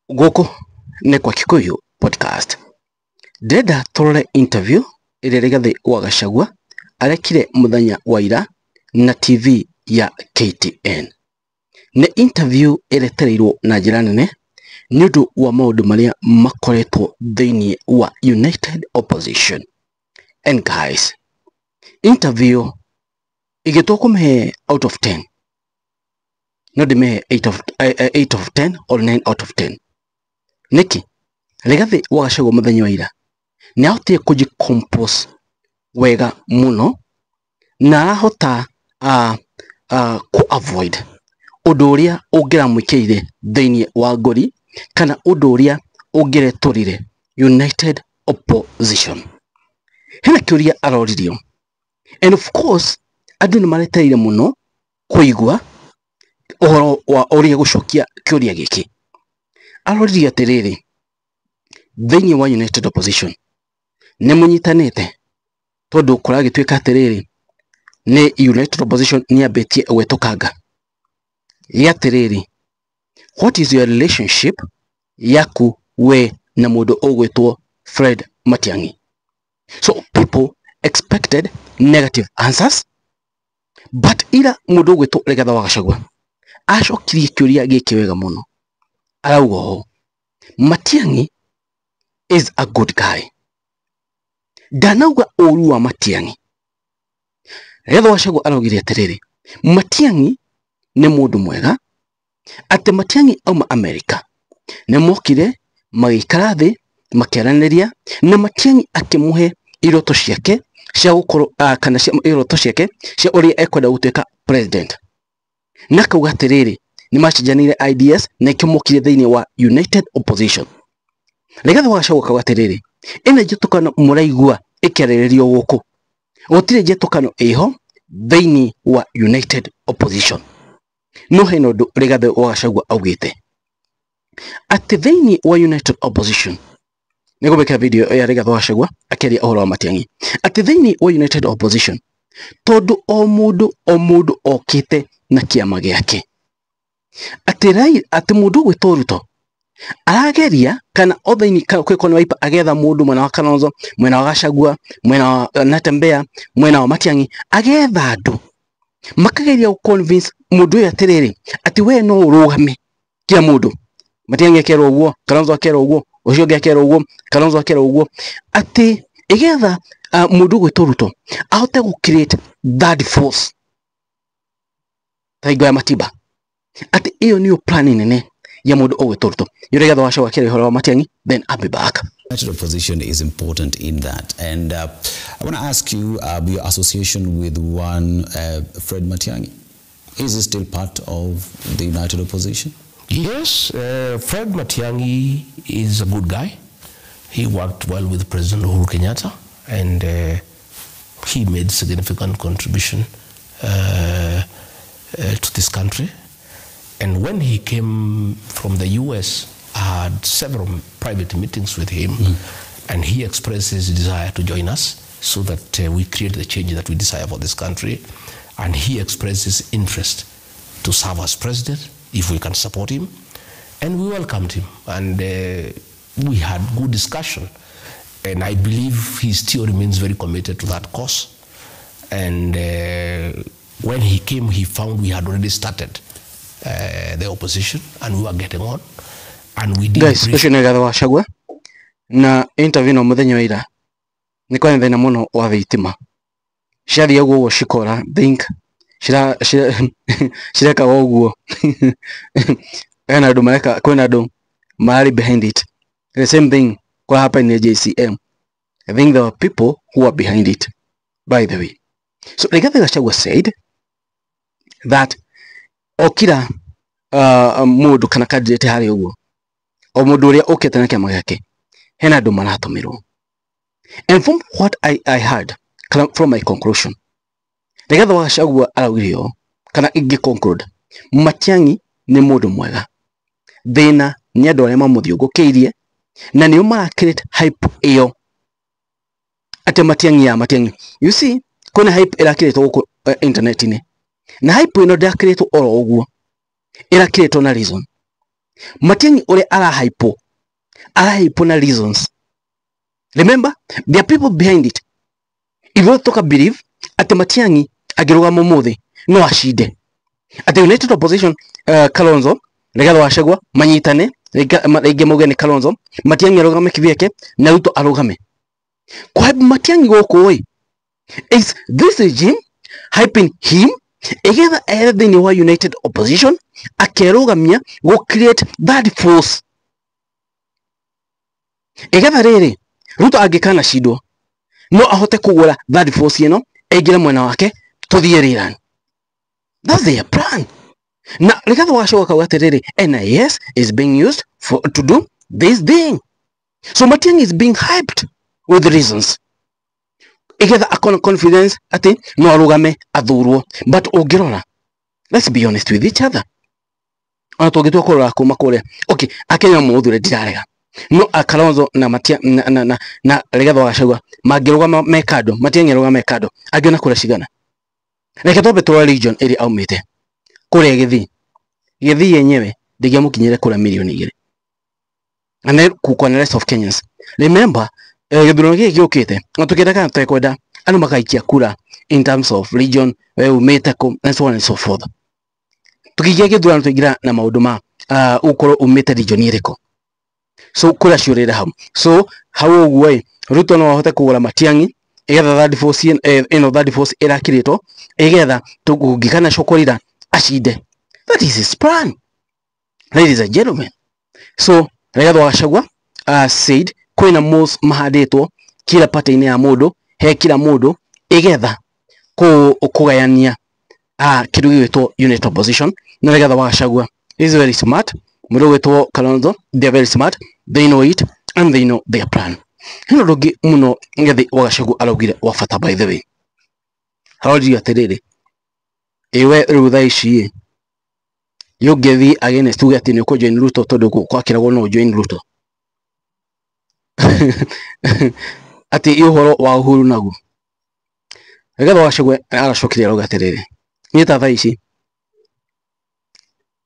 Gũkũ nĩ kwa Kikuyu Podcast. Ndĩrenda tũrore interview ĩrĩa Rigathĩ wa Gachagua arekire mũthenya wa ira na TV ya KTN. Nĩ interview ĩretereirwo na njĩra nene nĩ ũndũ wa maũndũ marĩa makoretwo thĩinĩ wa United Opposition. And guys, interview ĩgĩtwo kũmĩhe out of 10, no ndĩmĩhe 8 of 10 or 9 out of 10. Nĩkĩ? Rigathĩ wa Gachagua mũthenya wa ira nĩ ahotire kũji-compose wega mũno na arahota ku avoid ũndũ ũrĩa ũngĩramwĩkĩrire thĩinĩ wa ngori kana ũndũ ũrĩa ũngĩretũrire United Opposition. Hena kĩũria aroririo, and of course andũ nĩ maretereire mũno kũigua ũhoro wa ũrĩa gũcokia kĩũria gĩkĩ. Aroririo atĩrĩrĩ, thĩinĩ wa United Opposition nĩ mũnyitanĩte tondũ kũragĩtuĩka atĩrĩrĩ nĩ United Opposition nĩ yambĩtie gwĩtũkanga gĩa atĩrĩrĩ, what is your relationship yaku we na mũndũ ũgwĩtwo Fred Matiang'i? So people expected negative answers, but ira mũndũ ũgwĩtwo Rigathĩ wa Gachagua acokirie kĩũria gĩkĩ wega mũno. Arauga ũũ, "Matiang'i is a good guy." Ndanauga ũru wa Matiang'i. Rigathĩ wa Gachagua araugire atĩrĩrĩ, Matiang'i nĩ mũndũ mwega, atĩ Matiang'i auma America nĩ mokire magĩikara thĩ makĩaranĩria na Matiang'i akĩmũhe iroto ciake cia gũkorwo kana cia iroto ciake cia ũrĩa ekwenda gũtuĩka president, na akauga atĩrĩrĩ nĩ macenjanire ideas na ikĩo mokire thĩinĩ wa United Opposition. Rigathĩ wa Gachagua akauga atĩrĩrĩ, ĩno njĩtũkano mũraigua ĩkĩarĩrĩrio gũkũ, gũtirĩ njĩtũkano ĩho thĩinĩ wa United Opposition. No hena ũndũ Rigathĩ wa Gachagua augĩte atĩ thĩinĩ wa United Opposition, nĩ gũbĩkĩra video ya Rigathĩ wa Gachagua akĩaria ũhoro wa Matiang'i, atĩ thĩinĩ wa United Opposition tondũ o mũndũ o mũndũ okĩte na kĩama gĩake, atĩ atĩ mũndũ ũgwĩtwo Ruto arageria kana o thĩinĩ kwĩko nĩ Wiper agetha mũndũ mwena wa Kalonzo, mwena wa Gachagua, mwena wa Natembeya, mwena wa Matiang'i, agetha andũ makageria gũ convince mũndũ ũyũ atĩrĩrĩ atĩ we no ũrũgame kila mũndũ. Matiang'i akerwo ũguo, Kalonzo akerwo ũguo, ũcio ũngĩ akerwo ũguo, Kalonzo akerwo ũguo, atĩ ĩgetha mũndũ ũgwĩtwo Ruto ahote gũ create third force ta hingo ya Matiba, atĩ ĩyo nĩyo plan nene ya mũndũ ũgwĩtwo Ruto. Rigathĩ wa Gachagua akĩaria ũhoro wa Matiang'i, then I'll be back. United Opposition is important in that. And I want to ask you your association with one Fred Matiang'i. Is he still part of the United Opposition? Yes, Fred Matiang'i is a good guy. He worked well with President Uhuru Kenyatta, and he made significant contribution to this country. And when he came from the US, I had several private meetings with him, and he expressed his desire to join us so that we create the change that we desire for this country. And he expressed his interest to serve as president if we can support him. And we welcomed him, and we had good discussion. And I believe he still remains very committed to that cause. And when he came, he found we had already started the opposition, and we were getting on. And we did Guys, brief ũcio nĩ Rigathĩ wa Gachagua na interview no mũthenya wa ira nĩ kwarĩ na thĩna mũno wa thitima, ciathiĩ ũguo ũguo cikora think cirekaga ũguo. Hena andũ mareka, kwĩna andũ mararĩ behind it. The same thing kwa happen in JCM. I think there were people who were behind it, by the way. So Rigathi Gachagua said that okira mũndũ kana candidate harĩa ũguo, o mũndũ ũrĩa ũkĩte na kĩama gĩake, hena andũ maratũmĩrwo. And from what I heard, kana from my conclusion, Rigathi wa Gachagua araugire ũũ, kana ingĩ conclude, Matiang'i nĩ mũndũ mwega, thĩna nĩ andũ arĩa mamũthiũngũkĩirie na nĩo mara create hype ĩyo atĩ Matiang'i ya Matiang'i. You see, kwĩna hype ĩrakĩrĩtwo gũkũ internet-inĩ, na hype ĩno ndĩrakĩrĩtwo oro ũguo, ĩrakĩrĩtwo na reason. Matiang'i ũrĩa arahypo, arahypo na reasons. Remember, there are people behind it. Ithuĩ tũka believe atĩ Matiang'i angĩrũgama ũmũthĩ no acinde, atĩ United Opposition, Kalonzo, Rigathi wa Gachagua manyitane, rĩngĩ mauge nĩ Kalonzo, Matiang'i arũgame kivyake na Ruto arũgame. Kũhype Matiang'i gũkũ ĩ, is this regime hyping him igetha ehere thĩinĩ wa United Opposition, akerũgamia gũ create that force, igetha rĩrĩ Ruto angĩkana cindwo no ahote kũgũra third force ĩno aingĩre mwena wake tũthiĩ rerun. That's their plan. Na Rigathi wa Gachagua akauga atĩrĩrĩ, NIS is being used for to do this thing. So Matiang'i is being hyped with reasons igetha akona confidence atĩ no arũgame athurwo. But ũngĩrora, let's be honest with each other, ona tũngĩtua kũrora kuma kũrĩa, okay, Akenya mũthure ndirarega, no Kalonzo na Matia na Rigathi wa Gachagua mangĩrũgama me kando, Matiang'i arũgame kando, angĩona kura cigana? Reke twambe tũrore region ĩrĩa aumĩte, kũrĩa Gĩthii. Gĩthii yenyewe ndĩngĩamũkinyĩre kura 2 million. And then kukwa na rest of Kenyans, remember, gĩthurano gĩkĩ gĩũkĩte na tũkĩenda kana tũtekwenda, andũ makaikia kura in terms of region, we umĩte kũ and so on and so forth. Tũkĩingĩra gĩthurano tũingĩra na maũndũ ma ũkorwo umĩte region ĩrĩkũ, so kura ciũrĩre hau. So hau ũguo ĩ, Ruto no ahote kũgũra Matiang'i igetha third force ĩno, third force ĩrakirĩtwo, igetha tũngĩkana cokorira acinde. That is his plan, ladies and gentlemen. So Rigathi wa Gachagua said kwĩna moles mahandĩtwo kila party-inĩ ya mũndũ, he kila mũndũ, igetha kũgayania kĩndũ gĩgwĩtwo unit opposition. Na Rigathi wa Gachagua is very smart, mũndũ ũgwĩtwo Kalonzo, they are very smart, they know it and they know their plan. Hena ũndũ ũngĩ mũno Rigathi wa Gachagua araugire wa bata, by the way. Aroririo atĩrĩrĩ, ĩwe rĩu thaa ici ĩ yũngĩthiĩ against, tuge atĩ nĩ ũkũ join Ruto, tondũ gwakĩragwo no join Ruto, atĩ ĩ ũhoro wa Uhuru naguo? Rigathi wa Gachagua aracokire arauga atĩrĩrĩ, niĩ ta thaa ici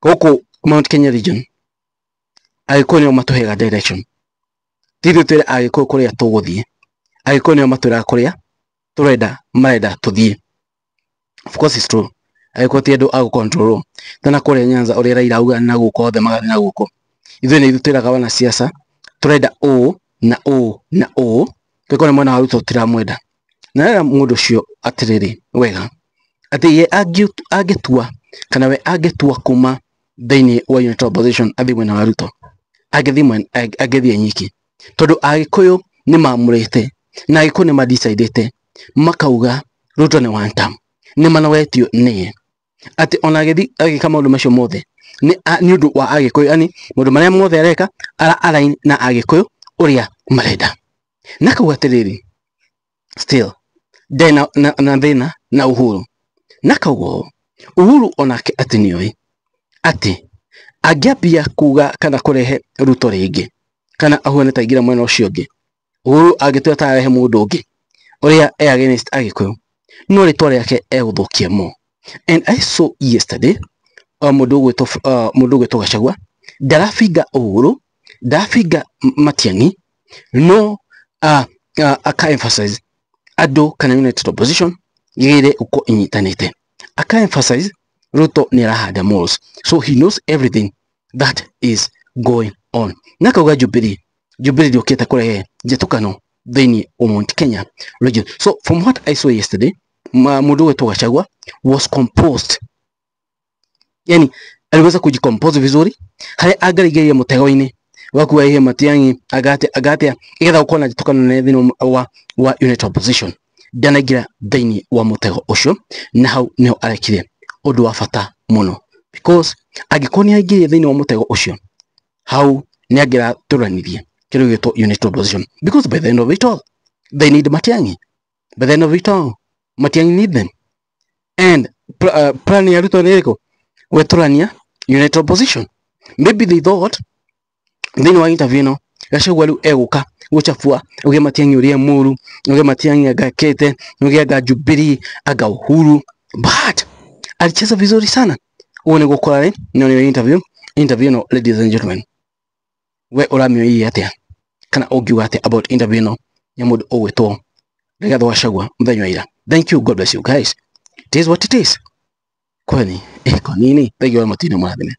gũkũ Mount Kenya region, Agĩkũyũ nĩo matũheaga direction. Ti ithuĩ twĩre Agĩkũyũ kũrĩa tũgũthiĩ, Agĩkũyũ nĩo matwĩraga kũrĩa tũrenda, marenda tũthiĩ. Of course it's true, Agĩkũyũ ti andũ a gũcontrol tena kũrĩa Nyanza ũrĩa Raila auga na gũkũ othe magathiĩ na gũkũ. Ithuĩ nĩ ithuĩ twĩraga wanasiasa tũrenda ũũ na ũũ na ũũ, tũkorwo nĩ mwena wa Ruto tũtiramwenda. Na rĩrĩa mũndũ ũcio atĩrĩrĩ wega atĩ ye angĩtua kana we angĩtua kuma thĩinĩ wa unit opposition athiĩ mwena wa Ruto, angĩthiĩ angĩthiĩ nyiki, tondũ Agĩkũyũ nĩ mamũrĩte na Agĩkũyũ nĩ madecidĩte makauga Ruto nĩ one term, nĩ manogetio nĩye, atĩ ona agĩthiĩ agĩka maũndũ macio mothe nĩ ũndũ wa Agĩkũyũ, yani maũndũ marĩa mothe areka ara align na Agĩkũyũ ũrĩa marenda. Na akauga atĩrĩrĩ, still ndarĩ na thĩna na Uhuru. Na akauga ũũ, Uhuru onake atĩ nĩoĩ atĩ angĩambia kuga kana kũrehe Ruto rĩngĩ kana ahuane ta aingĩra mwena ũcio ũngĩ, Uhuru angĩtua ta arehe mũndũ ũngĩ ũrĩa e against Agĩkũyũ, no rĩtwa rĩake egũthũkia more. And I saw yesterday mũndũ ũgwĩtwo Gachagua ndarabinga Uhuru, ndarabinga Matiang'i, no aka emphasize andũ kana united opposition yagĩrĩire gũkorwo ĩnyitanĩte. Aka emphasize Ruto nĩ arahanda moles, so he knows everything that is going on. Na akauga Jubilee ndĩũkĩte kũrehe njĩtũkano thĩinĩ wa Mount Kenya region. So from what I saw yesterday, mũndũ ũgwĩtwo Gachagua was composed, yani aliweza kujicompose vizuri harĩa angĩraingĩrire mũtego-inĩ wa kuga ihe Matiang'i agatia agatia igetha gũkorwo na njĩtũkano nene thĩinĩ wa unit opposition. Ndanaingĩra thĩinĩ wa mũtego ũcio, na hau nĩho arekire ũndũ wa bata mũno, because angĩkorwo nĩ aingĩrire thĩinĩ wa mũtego ũcio, hau nĩ angĩratũranirie kĩndũ gĩgwĩtwo unit opposition, because by the end of it all they need Matiang'i. By the end of it all Matiang'i need them. And plan ya Ruto nĩ ĩrĩkũ? Gwetũrania unit opposition. Maybe they thought thĩinĩ wa interview ĩno Gachagua rĩu egũka gũchabua, uge Matiang'i ũrĩa mũru, uge Matiang'i anga kete, uge anga Jubilee, anga Uhuru, but alicheza vizuri sana. Ũguo nĩ gũkora rĩ no nĩ interview Interview ĩno, ladies and gentlemen, we ũramĩoire atĩa kana ũngiuga atĩa about interview ĩno ya mũndũ ũgwĩtwo Rigathĩ wa Gachagua mũthenya wa ira? Thank you, God bless you guys. It is what it is. Kwani iko nini? Thank you very much, mũrathime.